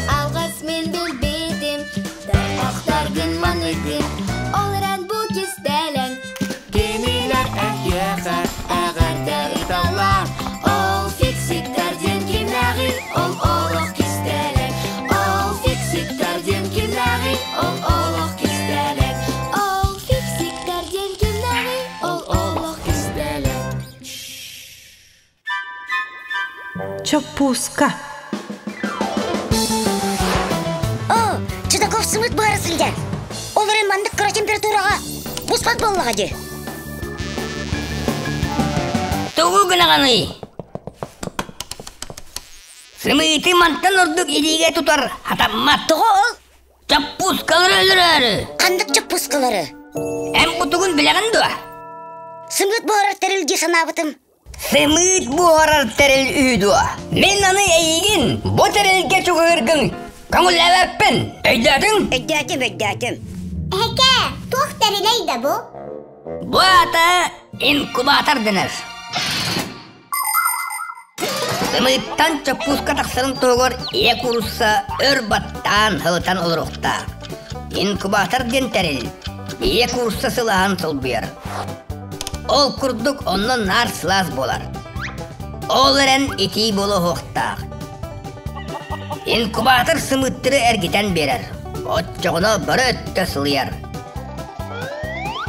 Алгыс мин билбитим, Тарбахтаргын маныгын, Ол эрэн бу кистэлэҥ. Кинилэр эһиэхэ эҕэрдэ ыыталлар. Ол фиксиктэр диэн кимнээҕий? Ол олох кистэлэҥ. Ол фиксиктэр диэн кимнээҕий? Ол олох кистэлэҥ. Ол фиксиктэр диэн кимнээҕий? Ол олох кистэлэҥ. Чоппууска. О, Чудаков сымыт быһара сылдьар. Ол эрэн маннык кыра температураҕа буспат буоллаҕа дии. Тугу гынаҕыный? Сымыыты мантан ордук илиигэ тутар хатаммат. Тоҕо ол? Чоппуускалары өлөрөөрү. Ханнык чоппуускалары? Эн бутугун билэҕин дуо? Сымыыт буһарар тэрил дии санаабытым. Сымыыт буһарар тэрил үһү дуо? Мин аны эйигин бу тэрилгэ чугаһыыргын көҥүллээбэппин. Өйдөөтүҥ? Өйдөөтүм, өйдөөтүм. Эһэкээ, туох тэрилэй да бу? Бу аата инкубатор дэнэр. Сымыыттан чоппууска тахсарын туһугар ийэ куурусса өр баттаан һылытан олоруохтаах. Инкубатор диэн тэрил ийэ куурусса сылааһын солбуйар. Ол курдук онно наар сылаас буолар. Ол эрэн итии буолуохтаах. Инкубатор сымыыттары эргитэн биэрэр. Оччоҕуна бары өттө сылыйар.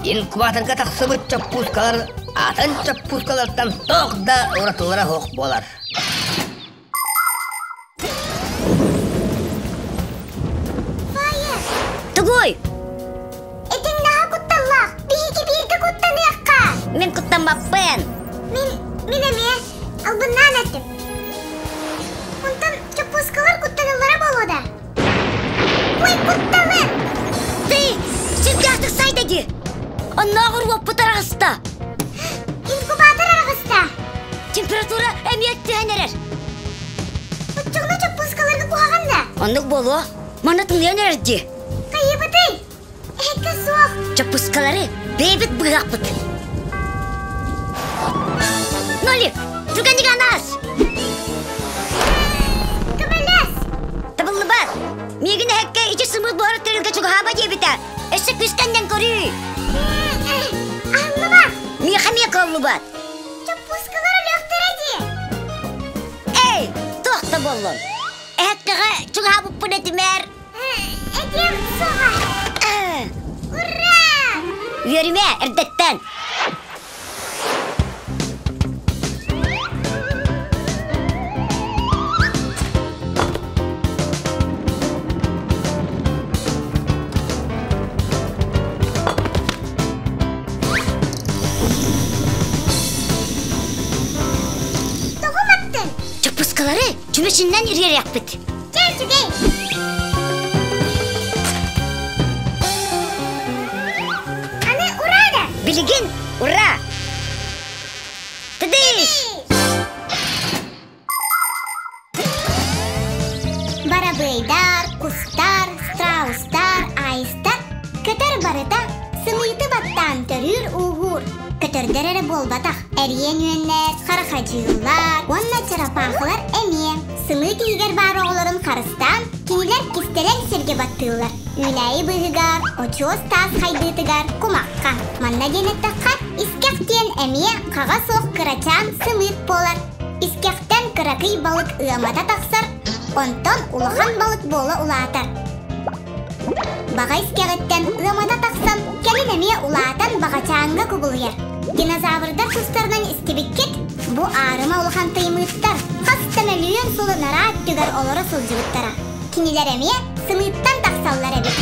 Инкубаторга тахсыбыт чоппуускалар атын чоппуускалартан туох да уратылара суох буолар. Тугуй? Этиҥ наһаа кутталлаах. Биһиги бииргэ куттаныахха. Мин куттаммаппын. Мин, мин эмиэ албыннаан эттим. Онтон чоппуускалар куттаналлара буолуо да? Ой, кутталы! Ты, сүрдээхтик сайда дии. Оннооҕор уоппут араҕыста. Инкубатор араҕыста. Температура эмиэ түһэн эрэр. Оччоҕуна чоппуускаларга куһаҕан да? Оннук буолуо. Манна тымныйан эрэр дии. Хайыбытый? Эһэккэ суох. Чоппускалары бэйэбит быһыахпыт. Нолик, түргэнник анаас! Көмөлөс! Табыллыбат! Миигин эһэккэ ити сымыыт буһар тэрилгэ чугаһааба диэбитэ. Өссө күскэннэн көрүүй! Аһыллыбат! Миэхэ эмиэ кыаллыбат! Чоппускалар өлүөхтэрэ дии! Эй, туох да буоллун! Эһэккэҕэ чугаһаабыппын этимээр! Этиэм суоҕа! Ура! Үөрүмэ, эрдэттэн! Тоҕо баттын? Чоппускалары чүмэчиннэн ириэриэхпит. Чэ, үчүгэй! Аны ура да! Билигин ура! Тыдыш! Барабыайдар, кустар, страустар, аистар көтөр барыта сымыйты баттаан төрүүр-ууһуур. Көтөрдөр эрэ буолбатах, эриэн үөннэр, харахадьыыллар уонна чарапаахылар эмиэ. Сымыыт иһигэр баар оҕолорун харыстаан, кинилэр кистэлэҥ сиргэ баттыыллар. Үүнээйи быыһыгар, очуос таас хайдыытыгар, кумахха. Манна диэн эттэххэ, искэх диэн эмиэ хаҕа суох кырачаан сымыыт буолар. Искэхтэн кыракый балык ыамата тахсар, онтон улахан балык буола улаатар. Баҕа искэҕиттэн ыамата тахсан, кэлин эмиэ улаатан баҕачааҥҥа кубулуйар. Динозаврдар тустарынан истибиккит? Бу аарыма улахан тыймыыттар хас да мөлүйүөн сыл ынараа өттүгэр олоро сылдьыбыттара. Кинилэр эмиэ сымыыттан тахсаллар эбит.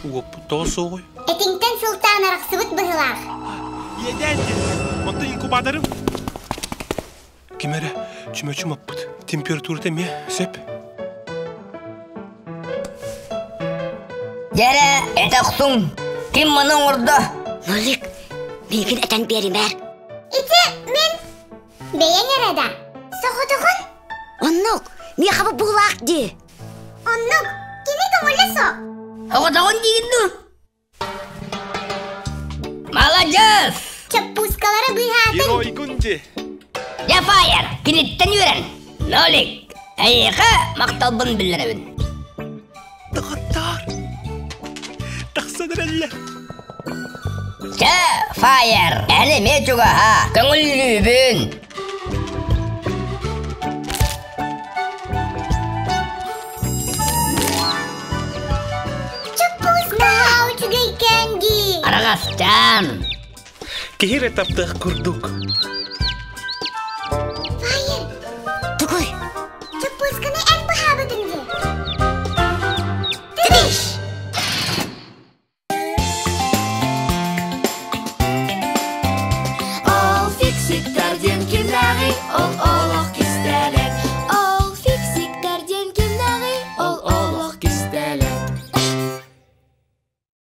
Уоппут тоҕо суоҕуй? Этиҥтэн сылтаан арахсыбыт быһыылаах. Иэдээн Онтон инкубаторым Ким эрэ чүмэчү маппыт. Температурата эмиэ сөп. Дьэрэ, этэ охсуҥ. Ким маны оҥордо? Нолик, миигин этэн биэримээр. Ити мин бэйэҥ эрэ да. Соҕотоҕун? Оннук, миэхэ бу буулаах дии. Оннук, кини көҥүлэ суох. Оҕотоҕун диигин дуу? Маладьыас! Чоппуускалары быыһаатыҥ. Геройгун дии. Дьэ, Фаер, киниттэн үөрэн. Нолик, эйиэхэ махталбын биллэрэбин. Доҕоттоор, тахсан эрэллэр. Чэ, Фаер, эн эмиэ чугаһа, көҥүллүүбүн. Чоппууска үчүгэй кэнди. Араҕастаан. Киһи эрэ таптыах курдук. Фаер. Тугуй? Чоппуусканы эн быһаабытыҥ дии. Тыдыш! Ол фиксиктар диэн кимнээҕий? Ол олох